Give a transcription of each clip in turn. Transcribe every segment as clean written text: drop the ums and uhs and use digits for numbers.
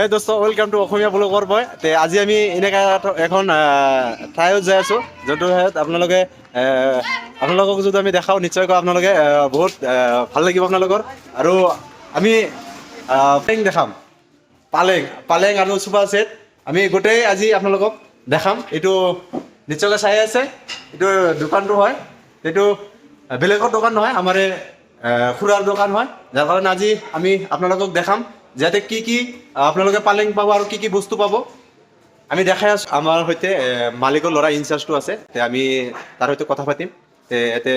হে দোস্ত, welcome to অসমীয়া ব্লগৰ বয়। তে আজি আমি এনেকুৱা এখন ঠাইত যাই আছোঁ, যোনটো ঠাইত আপোনালোকে আপোনালোকক যদি আমি দেখাওঁ, নিশ্চয়কৈ আপোনালোকে বহুত ভাল লাগিব আপোনালোকৰ। আৰু আমি পালেং দেখাম, পালেং, পালেং আৰু চোফা ছেট আমি গোটেই আজি আপোনালোকক দেখাম। এইটো নিশ্চয়কৈ চাই আছে, এইটো দোকানটো হয়। এইটো বেলেগৰ দোকান নহয়, আমাৰে খুৰাৰ দোকান হয়। যাৰ কাৰণে আজি আমি আপোনালোকক দেখাম যাতে কি কি আপোনালোকে পালেং পাব আৰু কি কি বস্তু পাব, আমি দেখাই আছোঁ। আমাৰ সৈতে মালিকৰ ল'ৰা ইনচাৰ্জটো আছে। তে আমি তাৰ সৈতে কথা পাতিম। তে ইয়াতে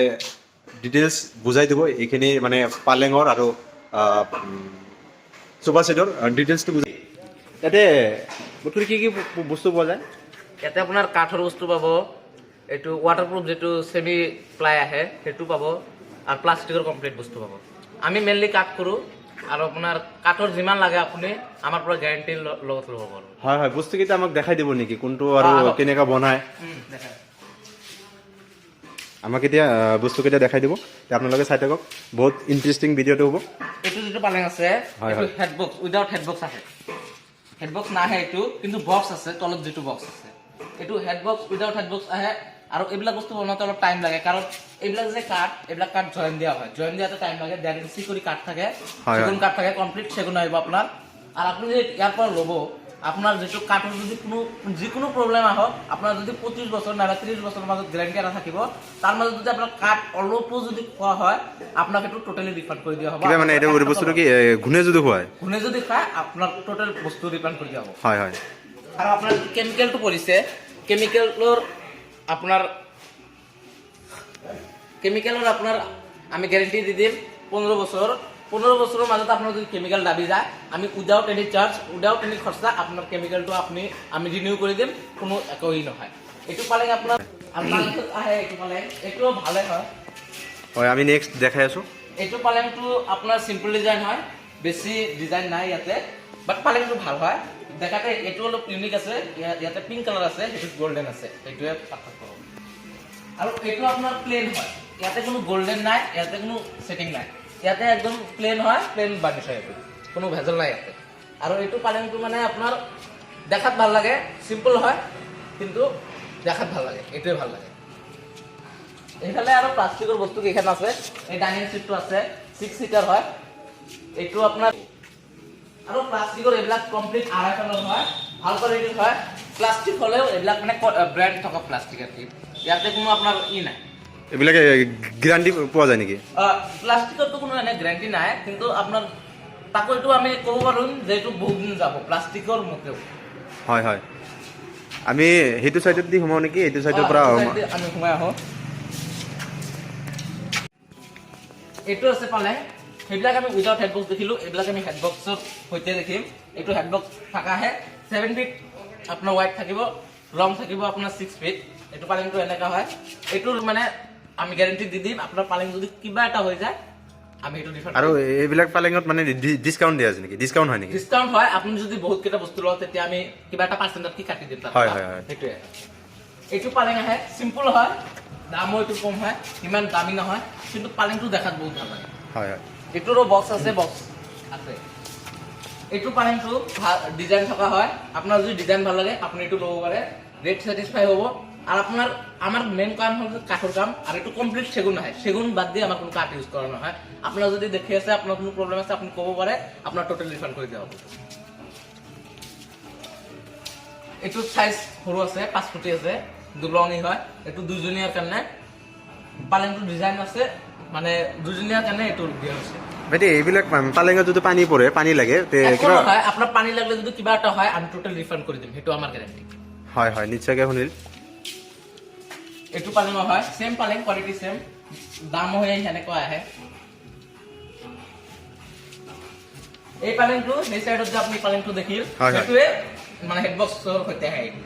ডিটেইলছ বুজাই দিব এইখিনি, মানে পালেঙৰ আৰু চোফা ছেটৰ ডিটেইলছটো বুজাই। ইয়াতে বস্তুৰ কি কি বস্তু পোৱা যায়? ইয়াতে আপোনাৰ কাঠৰ বস্তু পাব, এইটো ৱাটাৰপ্ৰুফ যিটো ছেমি প্লাই আহে সেইটো পাব আৰু প্লাষ্টিকৰ কমপ্লিট বস্তু পাব। আমি মেইনলি কাঠ কৰোঁ আৰু আপোনাৰ কাঠৰ যিমান লাগে আপুনি আমাৰ পৰা গেৰাণ্টিৰ লগত ল'ব পাৰোঁ। হয় হয়, বস্তুকেইটা আমাক দেখাই দিব নেকি, কোনটো আৰু আহক। কেনেকুৱা বনায়? আমাক এতিয়া বস্তুকেইটা দেখাই দিব। তে আপোনালোকে চাই থাকক, বহুত ইণ্টাৰেষ্টিং ভিডিঅ'টো হ'ব। এইটো যিটো পালেং আছে, এইটো হেডবক্স, উইদাউট হেডবক্স আহে। হেডবক্স নাহে এইটো, কিন্তু বক্স আছে তলত। যিটো বক্স আছে এইটো হেডবক্স, উইদাউট হেডবক্স আহে। আৰু এইবিলাক বস্তু বনাওঁতে অলপ টাইম লাগে, কাৰণ এইবিলাক যে কাঠ, এইবিলাক কাঠ জইন দিয়া হয়। জইন দিয়াতে টাইম লাগে। 1.5 ইঞ্চি কৰি কাঠ থাকে। চেগুন কাঠ থাকে, কমপ্লিট চেগুন আহিব আপোনাৰ। আৰু আপুনি যদি ইয়াৰ পৰা ল'ব, আপোনাৰ যিটো কাঠৰ যদি কোনো যিকোনো প্ৰব্লেম আহক, আপোনাৰ যদি 25 বছৰ নাইবা 30 বছৰৰ মাজত গেৰাণ্টি এটা থাকিব। তাৰ মাজত যদি আপোনাৰ কাঠ অলপো যদি খোৱা হয়, আপোনাক সেইটো টোটেলি ৰিফাণ্ড কৰি দিয়া হ'ব। কিবা মানে এইটো বস্তুটো কি ঘূণে যদি খুৱায়? ঘূণে যদি খায়, আপোনাৰ টোটেল বস্তু ৰিফাণ্ড কৰি দিয়া হ'ব। হয় হয় আৰু আপোনাৰ কেমিকেলটো পৰিছে, কেমিকেলৰ আপোনাৰ আমি গেৰেণ্টি দি দিম 15 বছৰ। 15 বছৰৰ মাজত আপোনাৰ যদি কেমিকেল দাবি যায়, আমি without any charge, without any খৰচা আপোনাৰ কেমিকেলটো আমি ৰিনিউ কৰি দিম, কোনো একো ই নহয়। এইটো পালেং আপোনাৰ আৰু তাৰপিছত আহে এইটো পালেং, এইটোও ভালে হয়। হয়, আমি নেক্সট দেখাই আছোঁ। এইটো পালেংটো আপোনাৰ চিম্পল ডিজাইন হয়, বেছি ডিজাইন নাই ইয়াতে, বাট পালেংটো ভাল হয় দেখাতে। এইটো অলপ ইউনিক আছে, ইয়াতে পিংক কালাৰ আছে, সেইটোত গল্ডেন আছে, সেইটোৱে পাৰ্থক্য হ'ব। আৰু এইটো আপোনাৰ প্লেন হয়, ইয়াতে কোনো গল্ডেন নাই, ইয়াতে কোনো ছেটিং নাই, ইয়াতে একদম প্লেন হয়, প্লেন বানিছ হয়, এইটো কোনো ভেজাল নাই ইয়াতে। আৰু এইটো পালেংটো মানে আপোনাৰ দেখাত ভাল লাগে, চিম্পল হয় কিন্তু দেখাত ভাল লাগে, এইটোৱে ভাল লাগে। এইফালে আৰু প্লাষ্টিকৰ বস্তু কেইখন আছে। এই ডাইনিং চিটটো আছে, 6 চিটাৰ হয় এইটো আপোনাৰ। আৰু প্লাষ্টিকৰ এইবিলাক কমপ্লিট 2.5 এলৰ হয়, ভাল কোৱালিটিৰ হয়। প্লাষ্টিক হ'লেও এইবিলাক মানে ব্ৰেণ্ড থকা প্লাষ্টিক আৰু কি, ইয়াতে কোনো আপোনাৰ ই নাই। এইবিলাকে গেৰাণ্টি পোৱা যায় নেকি? প্লাষ্টিকৰতো কোনো এনে গেৰাণ্টি নাই, কিন্তু আপোনাৰ তাকো এইটো আমি ক'ব পাৰোঁ যে এইটো বহুত দিন যাব প্লাষ্টিকৰ মতেও। হয় হয়, আমি সেইটো চাইডত দি সোমাওঁ নেকি? এইটো চাইডৰ পৰা। সেইটো side দি আমি সোমাই আহোঁ। এইটো আছে পালেং। সেইবিলাক আমি উইদাউট হেডবক্স দেখিলো, এইবিলাক আমি হেডবক্সৰ সৈতে দেখিম। এইটো হেডবক্স থকাহে। 7 ফিট আপোনাৰ ৱাইড থাকিব, লং থাকিব আপোনাৰ 6 ফিট। এইটো পালেংটো এনেকা হয়। এইটোৰ মানে আমি গেৰেণ্টি দি দিম, আপোনাৰ পালেং যদি কিবা এটা হৈ যায়, আমি এইটো ৰিফাণ্ড। আৰু এইবিলাক পালেঙত মানে ডিছকাউণ্ট দিয়া আছে নেকি? ডিছকাউণ্ট হয় নেকি? ডিছকাউণ্ট হয়। আপুনি যদি বহুত কেইটা বস্তু লয়, তেতিয়া আমি কিবা এটা পাৰ্চেণ্টত কি কাটি দিম তাত। হয়, হয়, হয়। সেইটোৱে। এইটো পালেং আহে, চিম্পল হয়, দামো এইটো কম হয়, ইমান দামী নহয়, কিন্তু পালেংটো দেখাত বহুত ভাল লাগে। হয় হয় এইটোৰো বক্স আছে, বক্স আছে। এইটো পালেংটো ভাল ডিজাইন থকা হয়। আপোনাৰ যদি ডিজাইন ভাল লাগে, আপুনি এইটো ল'ব পাৰে, ৰেট ছেটিছফাই হ'ব। আৰু আপোনাৰ আমাৰ মেইন কাম হ'ল কাঠৰ কাম, আৰু এইটো কমপ্লিট চেগুন আহে। চেগুন বাদ দি আমাৰ কোনো কাঠ ইউজ কৰা নহয়। আপোনাৰ যদি দেখি আছে, আপোনাৰ কোনো প্ৰব্লেম আছে, আপুনি ক'ব পাৰে, আপোনাৰ টোটেল ৰিফাণ্ড কৰি দিয়া হ'ব। এইটো চাইজ সৰু আছে, 5 ফুটি আছে, লঙি হয়। এইটো দুজনীয়াৰ কাৰণে পালেংটো ডিজাইন আছে, মানে দুজনীয়াৰ কাৰণে এইটো দিয়া হৈছে। ভাইটি, এইবিলাক পালেঙত যদি পানী পৰে, পানী লাগে তে একো কিবা নহয়। আপোনাৰ পানী লাগিলে যদি কিবা এটা হয়, আমি টোটেল ৰিফাণ্ড কৰি দিম, সেইটো আমাৰ গেৰাণ্টি। হয় হয়, নিশ্চয়কৈ শুনিল। এইটো পালেঙৰ হয়, ছেম পালেং, কোৱালিটি ছেম, দামো সেই সেনেকুৱা আহে। এই পালেংটো, সেই চাইডত যে আপুনি পালেংটো দেখিল, হয়, হয়। সেইটোৱে মানে হেডবক্সৰ সৈতে আহে। এইটো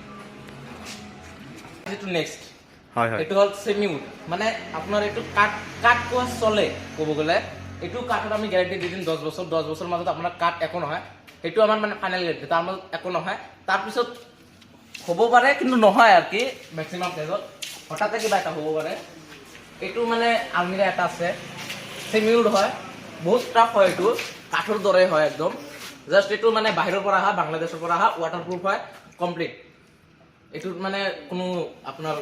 যিটো নেক্সট, হয় হয় এইটো হ'ল ছেমি উড, মানে আপোনাৰ এইটো কাঠ কাঠ কোৱা চলে ক'ব গ'লে। এইটো কাঠত আমি গেৰাণ্টি দি দিম 10 বছৰ। 10 বছৰৰ মাজত আপোনাৰ কাঠ একো নহয়, সেইটো আমাৰ মানে ফাইনেল গেৰাণ্টি। তাৰ মাজত একো নহয়, তাৰপিছত হ'ব পাৰে, কিন্তু নহয় আৰু কি মেক্সিমাম কেজত হঠাতে কিবা এটা হ'ব পাৰে। এইটো মানে আলমিৰা এটা আছে, ছেমি উড হয়, বহুত টাফ হয়, এইটো কাঠৰ দৰে হয় একদম। জাষ্ট এইটো মানে বাহিৰৰ পৰা অহা, বাংলাদেশৰ পৰা অহা, ৱাটাৰ প্ৰুফ হয় কমপ্লিট। এইটোত মানে কোনো আপোনাৰ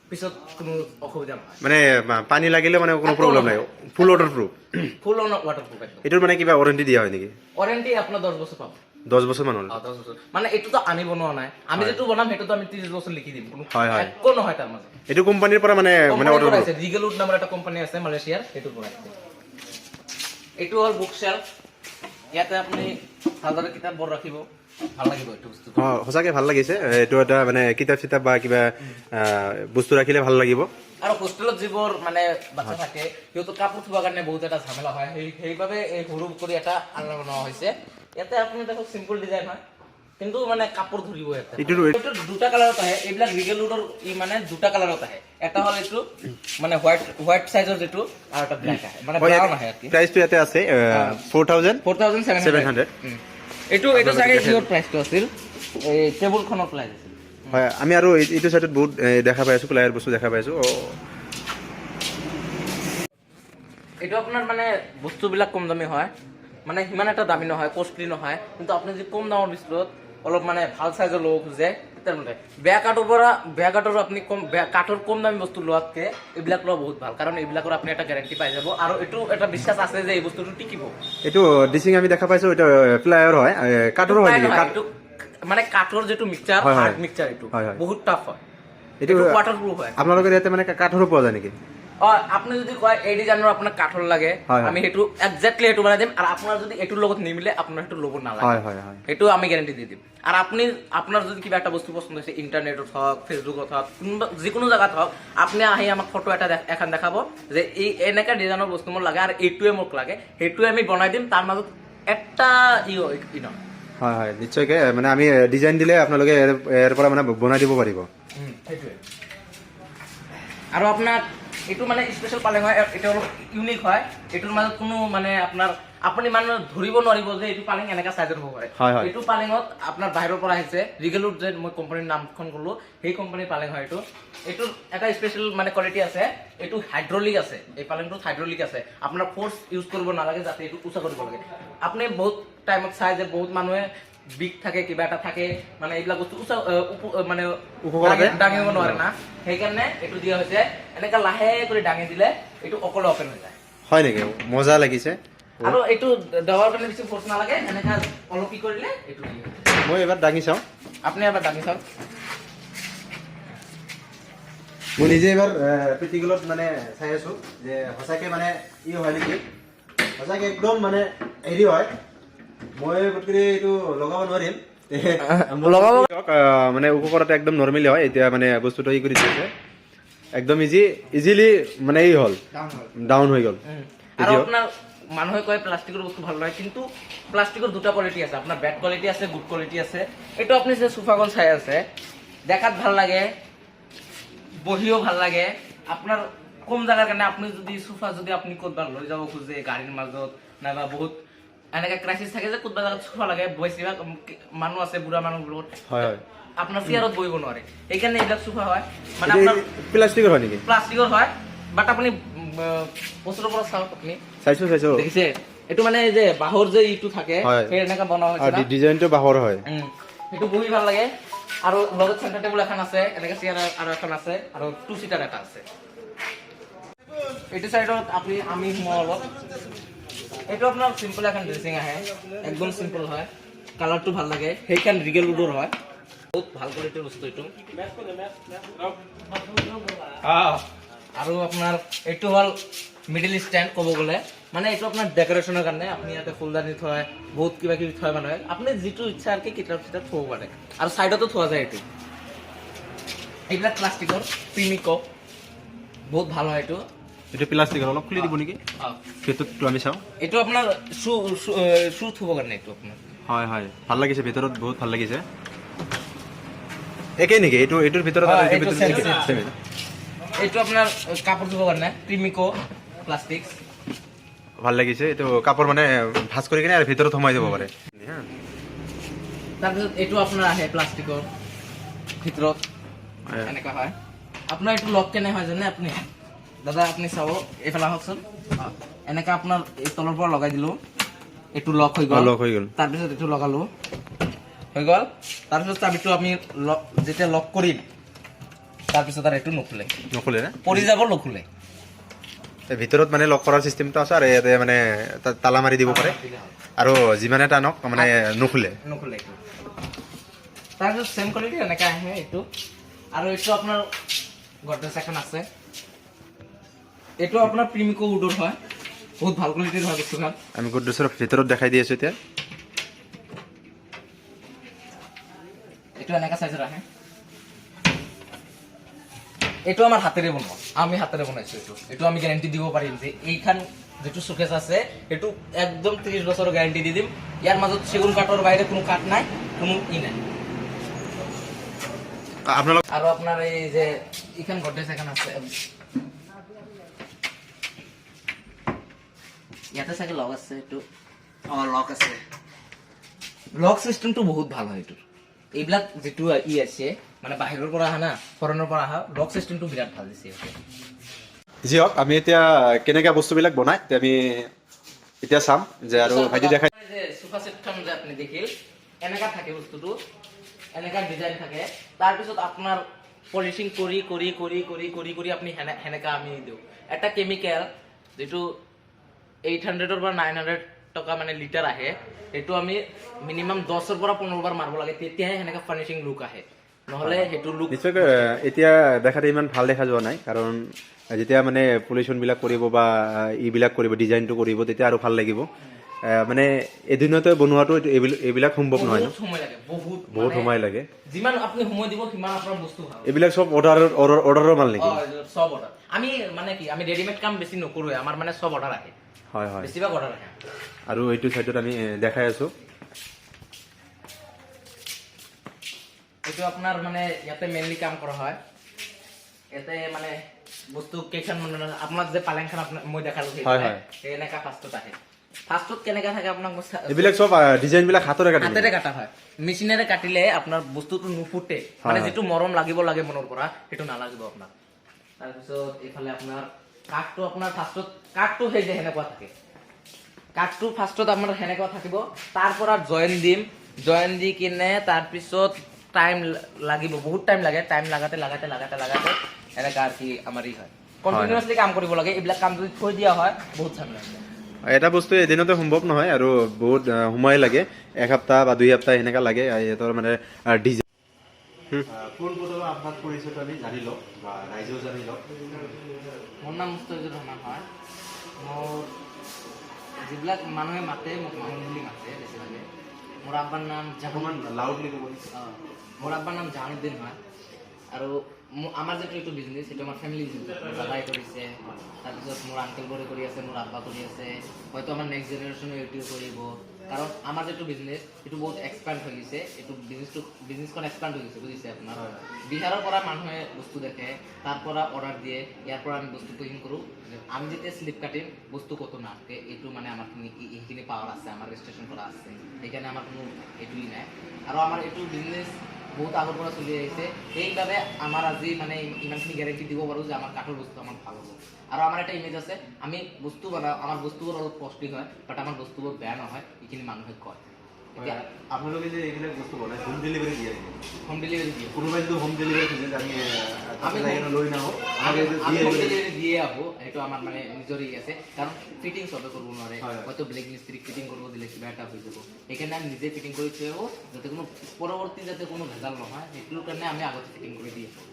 পিছত কোনো অসুবিধা নহয়। মানে পানী লাগিলে মানে কোনো প্ৰব্লেম নাই, ফুল water proof. Full on water proof একদম। এইটোৰ মানে কিবা ৱাৰেণ্টি দিয়া হয় নেকি? ৱাৰেণ্টি আপোনাৰ 10 বছৰ পাব। 10 বছৰ মান হ'ল। অ, 10 বছৰ। মানে এইটোতো আমি বনোৱা নাই, আমি যিটো বনাম সেইটোতো আমি 30 বছৰ লিখি দিম, কোনো হয়, হয়। একো নহয় তাৰ মাজত। এইটো কোম্পানীৰ পৰা মানে মানে কোম্পানীৰ ৱাটাৰ পৰা প্ৰুফ। আহিছে। ৰিগেলউড নামৰ এটা কোম্পানী আছে মালয়েছিয়াৰ, সেইটোৰ পৰা আহিছে। এইটো হ'ল বুক চেল্ফ। ইয়াতে আপুনি ভালদৰে কিতাপবোৰ ৰাখিব, ভাল লাগিব এইটো বস্তু। অ, সঁচাকে ভাল লাগিছে। এইটো এটা মানে কিতাপ চিতাপ বা কিবা বস্তু ৰাখিলে ভাল লাগিব। আৰু হোষ্টেলত যিবোৰ মানে বাচ্চা থাকে, সিহঁতৰ কাপোৰ থোৱাৰ কাৰণে বহুত এটা ঝামেলা হয়। সেইবাবে এই সৰু কৰি এটা আলনা বনোৱা হৈছে। ইয়াতে আপুনি দেখক, চিম্পল ডিজাইন হয়, কিন্তু মানে কাপোৰ ধৰিব ইয়াতে। এইটো দুটা কালাৰত আহে। এইবিলাক ৰিগেলউডৰ ই মানে দুটা কালাৰত আহে। এটা হ'ল এইটো মানে হোৱাইট হোৱাইট চাইজৰ যিটো, আৰু এটা ব্লেক আহে, মানে ব্ৰাউন আহে আৰু কি। প্ৰাইচটো ইয়াতে আছে 4000 4700। 700। এইটো চাগে কিহৰ প্ৰাইচটো আছিল, এই টেবুলখনৰ প্ৰাইচ আছিল। হয়, আমি আৰু এইটো চাইডত বহুত দেখা পাই আছো, প্লাইৰ বস্তু দেখা পাইছো। অ। এইটো আপোনাৰ মানে বস্তুবিলাক কম দামী হয়, মানে সিমান এটা দামী নহয়, কষ্টলি নহয়, কিন্তু আপুনি যদি কম দামৰ ভিতৰত অলপ মানে ভাল চাইজৰ ল'ব খোজে, তেতিয়া বেয়া কাঠৰ পৰা, বেয়া কাঠৰ আপুনি কম, বেয়া কাঠৰ কম দামী বস্তু লোৱাতকে এইবিলাক লোৱা বহুত ভাল, কাৰণ এইবিলাকৰ আপুনি এটা গেৰাণ্টি পাই যাব আৰু এইটো এটা বিশ্বাস আছে যে এই বস্তুটো টিকিব। এইটো ড্ৰেছিং আমি দেখা পাইছো, এইটো প্লাইৰ হয়, কাঠৰ হয় নেকি? নহয়, কাঠ এইটো মানে কাঠৰ যিটো মিক্সাৰ, হয়, হয়। হাৰ্ড মিক্সাৰ, এইটো হয়, হয়। বহুত টাফ হয়। এইটো এইটো ৱাটাৰ প্ৰুফ হয়। আপোনালোকৰ ইয়াতে মানে কাঠৰো পোৱা যায় নেকি? অ, আপুনি যদি কয় এই ডিজাইনৰ আপোনাক কাঠৰ লাগে, হয়, হয়। আমি সেইটো একজেক্টলি সেইটো বনাই দিম। আৰু আপোনাৰ যদি এইটোৰ লগত নিমিলে, আপোনাৰ সেইটো ল'ব নালাগে। হয় হয় হয় সেইটো আমি গেৰাণ্টি দি দিম। আৰু আপুনি আপোনাৰ যদি কিবা এটা বস্তু পচন্দ হৈছে, ইণ্টাৰনেটত হওক, ফেচবুকত হওক, কোনোবা যিকোনো জেগাত হওক, আপুনি আহি আমাক ফটো এটা এখন দেখাব যে এই এনেকা ডিজাইনৰ বস্তু মোক লাগে আৰু এইটোৱে মোক লাগে, সেইটোৱে আমি বনাই দিম। তাৰ মাজত এটা ই ই নহয়। হয় হয় নিশ্চয়কৈ, মানে আমি ডিজাইন দিলে আপোনালোকে ইয়াৰ পৰা মানে বনাই দিব পাৰিব। সেইটোৱে। আৰু আপোনাৰ এইটো মানে স্পেচিয়েল পালেং হয়, এইটো অলপ ইউনিক হয়। এইটোৰ মাজত কোনো মানে আপোনাৰ আপুনি মানে ধৰিব নোৱাৰিব যে এইটো পালেং এনেকা চাইজৰ হ'ব পাৰে। হয়, হয়। এইটো পালেঙত আপোনাৰ বাহিৰৰ পৰা আহিছে, ৰিগেলউড, যে মই কোম্পানীৰ নামখন ক'লো, সেই কোম্পানীৰ পালেং হয় এইটো। এইটোৰ এটা স্পেচিয়েল মানে কোৱালিটি আছে, এইটো হাইড্ৰলিক আছে। এই পালেংটোত হাইড্ৰলিক আছে, আপোনাৰ ফ'ৰ্চ ইউজ কৰিব নালাগে যাতে এইটো উঁচা কৰিব লাগে। আপুনি বহুত টাইমত চাই যে বহুত মানুহে বিষ থাকে, কিবা এটা থাকে, মানে এইবিলাক বস্তু উঁচা মানে ওখ কৰাতে? দাঙিব নোৱাৰে না, সেইকাৰণে এইটো দিয়া হৈছে। এনেকা লাহে কৰি দাঙি দিলে এইটো অকলে অপেন হৈ যায়। হয় নেকি? মজা লাগিছে। আৰু এইটো দেৱাৰ কাৰণে বেছি ফ'ৰ্চ নালাগে, এনেকা অলপ কি কৰিলে এইটো হৈ যায়। মই এবাৰ দাঙি চাওঁ। আপুনি এবাৰ দাঙি চাওক। মই নিজে এবাৰ প্ৰেক্টিকেলত মানে চাই আছো যে সঁচাকে মানে ই হয় নেকি। সঁচাকে একদম মানে হেৰি হয়। মই গতিকে এইটো লগাব নোৱাৰিম। লগাব মানে ওখ কৰাটো একদম নৰ্মেলি হয়। এতিয়া মানে বস্তুটো ই কৰি দিছে, একদম ইজিলি মানে ই হ'ল, ডাউন হৈ গ'ল। আৰু আপোনাৰ মানুহে কয় প্লাষ্টিকৰ বস্তু ভাল নহয়, কিন্তু প্লাষ্টিকৰ দুটা কোৱালিটি আছে, আপোনাৰ বেড কোৱালিটি আছে, গুড কোৱালিটি আছে। এইটো আপুনি যে চোফাখন চাই আছে, দেখাত ভাল লাগে, বহিও ভাল লাগে। আপোনাৰ কম জাগাৰ কাৰণে আপুনি যদি চোফা যদি আপুনি ক'তবা লৈ যাব খোজে গাড়ীৰ মাজত, নাইবা বহুত এনেকে ক্ৰাইচিছ থাকে যে ক'তবা জাগাত চোফা লাগে, বেছিভাগ মানুহ আছে বুঢ়া মানুহবোৰ, হয় হয় আপোনাৰ চেয়াৰত বহিব নোৱাৰে, সেইকাৰণে এইবিলাক চোফা হয়। মানে আপোনাৰ প্লাষ্টিকৰ হয় নেকি? প্লাষ্টিকৰ হয়, বাট আপুনি ওচৰৰ পৰা চাওক আপুনি। চাইছো, চাইছো। দেখিছে, এইটো মানে এই যে বাঁহৰ যে ইটো থাকে, সেই এনেকা বনোৱা হৈছে আৰু না? ডিজাইনটো বাঁহৰ হয়। সেইটো বহি ভাল লাগে। আৰু লগত চেণ্টাৰ টেবুল এখন আছে, এনেকে চেয়াৰ আৰু এখন আছে, আৰু টু চিটাৰ এটা আছে। এইটো চাইডত আপুনি আমি সোমাওঁ অলপ। এইটো আপোনাৰ চিম্পল এখন ড্ৰেছিং আহে, একদম চিম্পল হয়, কালাৰটো ভাল লাগে। সেইখন ৰিগেল উডৰ হয়, বহুত ভাল কোৱালিটিৰ বস্তু এইটো। আৰু আপোনাৰ এইটো হ'ল মিডিল ষ্টেণ্ড ক'ব গ'লে, মানে এইটো আপোনাৰ ডেক'ৰেশ্যনৰ কাৰণে। আপুনি ইয়াতে ফুলদানি থয়, বহুত কিবা কিবি থয় মানুহে, আপুনি যিটো ইচ্ছা আৰু কি কিতাপ চিতাপ থ'ব পাৰে, আৰু ছাইডতো থোৱা যায় এইটো। এইবিলাক প্লাষ্টিকৰ প্ৰিমিক', বহুত ভাল হয় এইটো। এইটো প্লাষ্টিকৰ, অলপ খুলি দিব নেকি? ভিতৰটো আমি চাওঁ। এইটো আপোনাৰ শ্বু শ্বু থ'ব কাৰণে এইটো আপোনাৰ। হয় হয় ভাল লাগিছে, ভিতৰত বহুত ভাল লাগিছে। একেই নেকি এইটো, এইটোৰ ভিতৰত আৰু হয়, এইটোৰ এইটো ভিতৰত same, একেই? same, Same. এইটো আপোনাৰ কাপোৰ ধুব কাৰণে প্ৰিমিক' প্লাষ্টিক। ভাল লাগিছে। এইটো কাপোৰ মানে ভাঁজ কৰি কিনে আৰু ভিতৰত সোমাই যাব পাৰে। তাৰপিছত এইটো আপোনাৰ আহে প্লাষ্টিকৰ ভিতৰত এনেকুৱা হয়। আপোনাৰ এইটো লক কেনে হয় জানে আপুনি দাদা? আপুনি চাব, এইফালে আহকচোন। অ, এনেকা আপোনাৰ এই তলৰ পৰা লগাই দিলো। এইটো লক হৈ গ'ল। লক হৈ গ'ল। তাৰপিছত এইটো লগালো, হৈ গ'ল। তাৰপিছত চাবিটো আমি যেতিয়া লক কৰিম, তাৰপিছত আৰু এইটো নুখোলে। নুখুলে না? পৰি যাব, নুখোলে। এই ভিতৰত মানে লক কৰাৰ চিষ্টেমটো আছে আৰু ইয়াতে মানে তালা মাৰি দিব পাৰে আৰু যিমানে টানক মানে নুখুলে। নুখোলে এইটো। তাৰপিছত চেম কোৱালিটি এনেকা আহে এইটো। আৰু এইটো আপোনাৰ গডৰেজ এখন আছে। এইটো আপোনাৰ প্ৰিমিকো উডৰ হয়, বহুত ভাল কোৱালিটিৰ হয় বস্তুখন। আমি গডৰেজৰ ভিতৰত দেখাই দি আছো এতিয়া। এইটো এনেকা চাইজৰ আহে। এইটো আমাৰ হাতেৰে বনোৱা, আমি হাতেৰে বনাইছো এইটো। এইটো আমি গেৰাণ্টি দিব পাৰিম যে এইখন যিটো চোকেচ আছে, সেইটো একদম 30 বছৰৰ গেৰাণ্টি দি দিম। ইয়াৰ মাজত চেগুন কাঠৰ বাহিৰে কোনো কাঠ নাই, কোনো ই নাই। আপোনালোক আৰু আপোনাৰ এই যে এইখন গডৰেজ এখন আছে, ইয়াতে চাগে লক আছে এইটো। অ, লক আছে। লক চিষ্টেমটো বহুত ভাল হয় এইটোৰ। এইবিলাক যিটো ই আছে, মানে বাহিৰৰ পৰা আহা না, ফৰেনৰ পৰা আহা, লক চিষ্টেমটো বিৰাট ভাল দিছে ইহঁতে। যি হওক, আমি এতিয়া কেনেকুৱা বস্তুবিলাক বনাই এতিয়া আমি এতিয়া চাম যে আৰু ভাইটি দেখাই। যে চোফা ছেটখন যে আপুনি দেখিল, এনেকা থাকে বস্তুটো, এনেকা ডিজাইন থাকে। তাৰপিছত আপোনাৰ পলিচিং কৰি কৰি কৰি কৰি কৰি কৰি আপুনি সেনেকা আমি দিওঁ। এটা কেমিকেল যিটো 800ৰ পৰা 900 টকা মানে লিটাৰ আহে, সেইটো আমি মিনিমাম 10ৰ পৰা 15 বাৰ মাৰিব লাগে, তেতিয়াহে সেনেকা ফাৰ্নিচিং লুক আহে। নহ'লে সেইটো লুক নিশ্চয়কৈ এতিয়া দেখাতে ইমান ভাল দেখা যোৱা নাই, কাৰণ যেতিয়া মানে পলিউশ্যনবিলাক কৰিব বা এইবিলাক কৰিব, ডিজাইনটো কৰিব, তেতিয়া আৰু ভাল লাগিব। মানে এদিনতে বনোৱাটো এইবিলাক সম্ভৱ নহয় ন? বহুত সময় লাগে, বহুত। বহুত মানে সময় লাগে। যিমান আপুনি সময় দিব, সিমান আপোনাৰ বস্তু ভাল। এইবিলাক চব অৰ্ডাৰৰ মাল নেকি? অ, চব অৰ্ডাৰ। আমি মানে কি, আমি ৰেডিমেড কাম বেছি নকৰোৱে। আমাৰ মানে চব অৰ্ডাৰ আহে। হয় হয় বেছিভাগ অৰ্ডাৰ আহে। আৰু এইটো চাইডত আমি দেখাই আছো। এইটো আপোনাৰ মানে ইয়াতে মেইনলি কাম কৰা হয়। ইয়াতে মানে বস্তু কেইখন মানে আপোনাক যে পালেংখন আপোনাক মই দেখালো, হয়, হয়। সেই এনেকা ফাৰ্ষ্টত আহে। ফাৰ্ষ্টত কেনেকা থাকে আপোনাক মই এইবিলাক চব ডিজাইন বিলাক হাতৰে কাটি? হাতেৰে কাটা হয়। মেচিনেৰে কাটিলে আপোনাৰ বস্তুটো নুফুটে, মানে যিটো মৰম লাগিব লাগে মনৰ পৰা, সেইটো নালাগিব আপোনাক। তাৰপিছত এইফালে আপোনাৰ কাঠটো, আপোনাৰ ফাৰ্ষ্টত কাঠটো সেই যে সেনেকুৱা থাকে। কাঠটো ফাৰ্ষ্টত আপোনাৰ সেনেকুৱা থাকিব, তাৰ পৰা জইন দিম। জইন দি কিনে তাৰপিছত টাইম লাগিব, বহুত টাইম লাগে। টাইম লাগাতে লাগাতে লাগাতে লাগাতে এনেকা আৰু কি আমাৰ ই হয়। কণ্টিনিউৱাছলি কাম কৰিব লাগে। এইবিলাক কাম যদি থৈ দিয়া হয়, বহুত ঝামেলা হৈ যায়। এটা বস্তু এদিনতে সম্ভৱ নহয় আৰু বহুত সময় লাগে, এসপ্তাহ বা 2 সপ্তাহ সেনেকা লাগে ইহঁতৰ মানে ডিজাইন। পোনপ্ৰথমে আপোনাৰ পৰিচয়টো আমি জানি লওঁ বা ৰাইজেও জানি লওক। মোৰ নাম মুস্তাফিজুৰ ৰহমান হয়। মোৰ যিবিলাক মানুহে মাতে, মোক মামুন বুলি মাতে বেছিভাগে। মোৰ আব্বাৰ নাম জাহান অকণমান লাউডলি ক'ব। মোৰ আব্বাৰ নাম জাহানুদ্দিন হয়। আৰু আমাৰ যিটো এইটো বিজনেছ, সেইটো আমাৰ ফেমিলি বিজনেছ। মোৰ দাদাই কৰিছে, তাৰপিছত মোৰ আংকেলবোৰে কৰি আছে, মোৰ আব্বা কৰি আছে। হয়তো আমাৰ নেক্সট জেনেৰেশ্যনো এইটো কৰিব, কাৰণ আমাৰ যিটো বিজনেছ, সেইটো বহুত এক্সপাণ্ড হৈ গৈছে। এইটো বিজনেছখন এক্সপাণ্ড হৈ গৈছে, বুজিছে আপোনাৰ? বিহাৰৰ পৰা মানুহে বস্তু দেখে, তাৰ পৰা অৰ্ডাৰ দিয়ে, ইয়াৰ পৰা আমি বস্তু পেকিং কৰোঁ। আমি যেতিয়া স্লিপ কাটিম, বস্তু ক'তো নাথাকে। এইটো মানে আমাৰ এইখিনি পাৱাৰ আছে, আমাৰ ৰেজিষ্ট্ৰেশ্যন কৰা আছে, সেইকাৰণে আমাৰ কোনো এইটোই নাই। আৰু আমাৰ এইটো বিজনেছ বহুত আগৰ পৰা চলি আহিছে। সেইবাবে আমাৰ আজি মানে ইমানখিনি গেৰেণ্টি দিব পাৰোঁ যে আমাৰ কাঠৰ বস্তু আমাৰ ভাল হ'ব। আৰু আমাৰ এটা ইমেজ আছে, আমি বস্তু বনাওঁ, আমাৰ বস্তুবোৰ অলপ কষ্টলি হয়, বাট আমাৰ বস্তুবোৰ বেয়া নহয়, এইখিনি মানুহে কয় এতিয়া। আপোনালোকে যে এইবিলাক বস্তু বনায়, হোম ডেলিভাৰী দিয়ে নেকি? হোম ডেলিভাৰী দিয়ে। কোনোবাই যদি হোম ডেলিভাৰী খোজে যে আমি আমি তাতে যাই কিনে লৈ নাহোঁ, আমাক এইটো আমি দিয়ে হোম আহিব। ডেলিভাৰী দিয়ে আহোঁ। সেইটো আমাৰ মানে নিজৰে ই আছে, কাৰণ ফিটিং চবে কৰিব নোৱাৰে। হয়, হয়। হয়তো বেলেগ মিস্ত্ৰীক ফিটিং কৰিব দিলে কিবা এটা হৈ যাব। সেইকাৰণে আমি নিজে ফিটিং কৰি থৈ আহোঁ, যাতে কোনো পৰৱৰ্তী যাতে কোনো ভেজাল নহয়, সেইটোৰ কাৰণে আমি আগতে ফিটিং কৰি দি আহোঁ।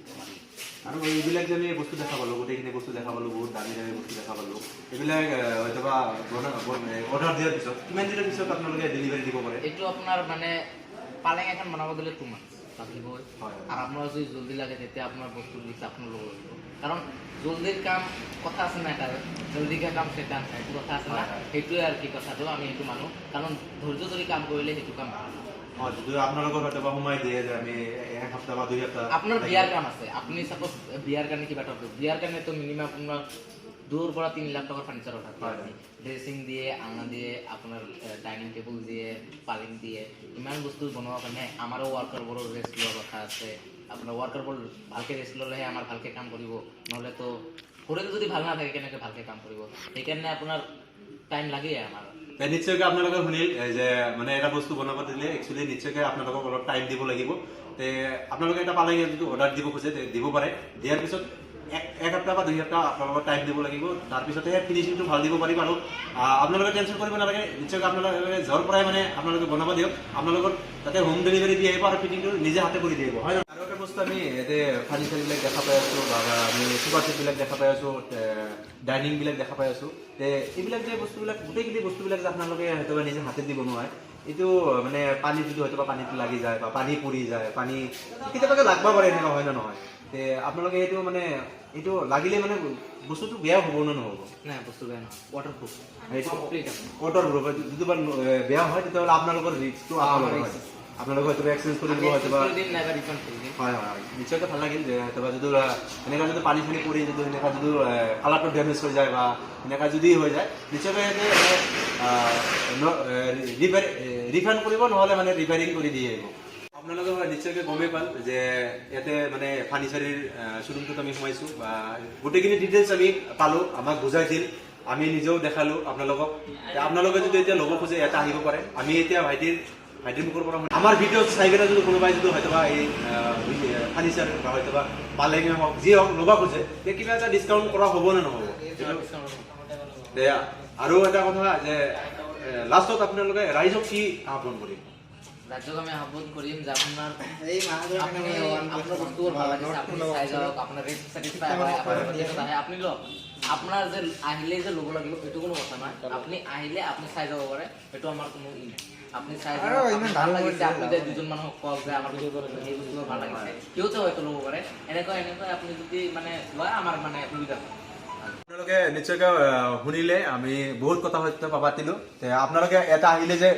আৰু এইবিলাক যে আমি বস্তু দেখা পালোঁ, গোটেইখিনি বস্তু দেখা পালোঁ, বহুত দামী দামী বস্তু দেখা পালোঁ, এইবিলাক হয়তোবা অৰ্ডাৰ দিয়াৰ পিছত কিমান দিনৰ পিছত আপোনালোকে ডেলিভাৰী দিব পাৰে? এইটো আপোনাৰ মানে পালেং এখন বনাব দিলে 2 মান্থছ লাগিবই। হয়। আৰু আপোনাৰ যদি জলদি লাগে, তেতিয়া আপোনাৰ বস্তুৰ লিষ্ট আপোনাৰ ল'ব লাগিব। কাৰণ জলদিৰ কাম কথা আছে না এটা, জলদি কা কাম শয়তান খায়, সেইটো কথা আছে না? হয়, হয়। সেইটোৱে আৰু কি কথাটো, আমি সেইটো মানো, কাৰণ ধৈৰ্য ধৰি কাম কৰিলে সেইটো কাম ভাল হয়। অঁ, যদি আপোনালোকৰ হয়তোবা সময় দিয়ে যে আমি এসপ্তাহ বা 2 সপ্তাহ আপোনাৰ লাগিব। বিয়াৰ কাম আছে, আপুনি চাপ'জ বিয়াৰ কাৰণে কিবা এটা কৰিব, বিয়াৰ কাৰণেতো মিনিমাম আপোনাৰ 2ৰ পৰা 3 লাখ টকাৰ ফাৰ্নিচাৰ অৰ্ডাৰ দিয়ে। আপুনি ড্ৰেছিং দিয়ে, আলনা দিয়ে, আপোনাৰ ডাইনিং টেবুল দিয়ে, পালেং দিয়ে, ইমান বস্তু বনোৱাৰ কাৰণে আমাৰো ৱৰ্কাৰবোৰৰ ৰেষ্ট লোৱাৰ কথা আছে। আপোনাৰ ৱৰ্কাৰবোৰ ভালকৈ ৰেষ্ট ল'লেহে আমাৰ ভালকৈ কাম কৰিব, নহ'লেতো শৰীৰ যদি ভাল নাথাকে, কেনেকৈ ভালকৈ কাম কৰিব? সেইকাৰণে আপোনাৰ টাইম লাগেই আমাৰ। তে নিশ্চয়কৈ আপোনালোকে শুনিল এই যে মানে এটা বস্তু বনাব দিলে একচুৱেলি নিশ্চয়কৈ আপোনালোকক অলপ টাইম দিব লাগিব। তে আপোনালোকে এটা পালেং যদি অৰ্ডাৰ দিব খোজে, তে দিব পাৰে। দিয়াৰ পিছত এক সপ্তাহ বা 2 সপ্তাহ আপোনালোকৰ টাইম দিব লাগিব। তাৰপিছতহে ফিনিচিংটো ভাল দিব পাৰিব। আৰু আপোনালোকে টেনশ্যন কৰিব নালাগে। নিশ্চয়কৈ আপোনালোকে য'ৰ পৰাই মানে আপোনালোকে বনাব দিয়ক, আপোনালোকৰ তাতে হোম ডেলিভাৰী দি আহিব আৰু ফিটিংটো নিজে হাতে কৰি দি আহিব, হয় নহয়? আৰু এটা বস্তু, আমি ইয়াতে ফাৰ্নিচাৰবিলাক দেখা পাই আছোঁ বা আমি চোফা ছেটবিলাক দেখা পাই আছোঁ, ডাইনিংবিলাক দেখা পাই আছোঁ। তে এইবিলাক যে বস্তুবিলাক, গোটেইখিনি বস্তুবিলাক যে আপোনালোকে হয়তো বা নিজে হাতে দি বনোৱাই, এইটো মানে পানী যদি হয়তো বা পানীটো লাগি যায় বা পানী পৰি যায়, পানী কেতিয়াবাকে লাগব পাৰে, এনেকুৱা হয় নে নহয়? তে আপোনালোকে এইটো মানে এইটো লাগিলে মানে বস্তুটো বেয়া হ'ব নে নহ'ব? নাই, বস্তু বেয়া নহয়, ৱাটাৰ প্ৰুফ। সেইটো কমপ্লিট। Water proof. যদি বা বেয়া হয়, তেতিয়াহ'লে আপোনালোকৰ ৰিস্কটো আপোনালোকৰ হয়। আপোনালোকে হয়তো এক্সচেঞ্জ কৰি দিব হয়তো বা। দিম নাইবা ৰিফাণ্ড কৰি দিম। হয়, নিশ্চয়কৈ ভাল লাগিল যে হয়তো বা যদি এনেকুৱা যদি পানী চানী পৰি যদি সেনেকুৱা যদি কালাৰটো ডেমেজ হৈ যায় বা সেনেকুৱা যদি হৈ যায়, নিশ্চয়কৈ সিহঁতে ৰিফাণ্ড কৰিব, নহ'লে মানে ৰিপেয়াৰিং কৰি দি আহিব। আপোনালোকে হয় নিশ্চয়কৈ গমেই পাল যে ইয়াতে মানে ফাৰ্নিচাৰীৰ শ্ব'ৰুমটোত আমি সোমাইছোঁ বা গোটেইখিনি ডিটেইলছ আমি পালোঁ, আমাক বুজাই দিল, আমি নিজেও দেখালোঁ আপোনালোকক। তে আপোনালোকে যদি এতিয়া ল'ব খোজে, ইয়াতে আহিব পাৰে। আমি এতিয়া ভাইটিৰ মুখৰ পৰা শুনি, আমাৰ ভিডিঅ' চাই পেলাই যদি কোনোবাই যদি হয়তোবা এই ফাৰ্নিচাৰ বা হয়তোবা পালেঙে হওক, যি হওক ল'ব খোজে, তে কিবা এটা ডিছকাউণ্ট কৰা হ'ব নে নহ'ব? তে আৰু এটা কথা যে লাষ্টত আপোনালোকে ৰাইজক কি আহ্বান কৰিব? ৰাইজক আমি আহ্বান কৰিম যে আপুনি আপোনাৰ বস্তুবোৰ ভাল লাগিছে, আপুনি চাই যাওক। আপোনাৰ ৰেট ছেটিছফাই হয়, আপোনাৰ বাজেটত আহে, আপুনি লওক। আপোনাৰ যে আহিলেই যে ল'ব লাগিব, সেইটো কোনো কথা নহয়। আপুনি আহিলে আপুনি চাই যাব পাৰে, সেইটো আমাৰ কোনো ই নাই। আপুনি চাই যাওক, আপোনাৰ ভাল লাগিছে, আপুনি যে দুজন মানুহক কওক যে আমাৰ এই বস্তুবোৰ ভাল লাগিছে, সিহঁতে হয়তো ল'ব পাৰে। এনেকুৱা এনেকুৱা আপুনি যদি মানে লয়, আমাৰ মানে সুবিধা হয়। আপোনালোকে নিশ্চয়কৈ শুনিলে, আমি বহুত কথা হয়তো পাতিলো। তে আপোনালোকে এটা আহিলে যে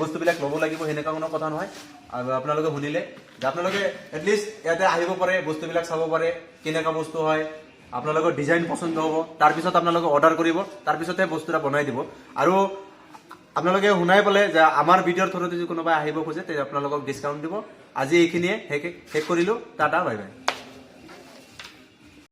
বস্তুবিলাক ল'ব লাগিব, সেনেকুৱা কোনো কথা নহয়। আৰু আপোনালোকে শুনিলে যে আপোনালোকে এটলিষ্ট ইয়াতে আহিব পাৰে, বস্তুবিলাক চাব পাৰে, কেনেকুৱা বস্তু হয়, আপোনালোকৰ ডিজাইন পচন্দ হ'ব, তাৰপিছত আপোনালোকে অৰ্ডাৰ কৰিব, তাৰপিছতহে বস্তু এটা বনাই দিব। আৰু আপোনালোকে শুনাই পালে যে আমাৰ ভিডিঅ'ৰ থ্ৰুতে যদি কোনোবাই আহিব খোজে, তেতিয়া আপোনালোকক ডিছকাউণ্ট দিব। আজি এইখিনিয়ে শেষ কৰিলোঁ। Tata, bye bye.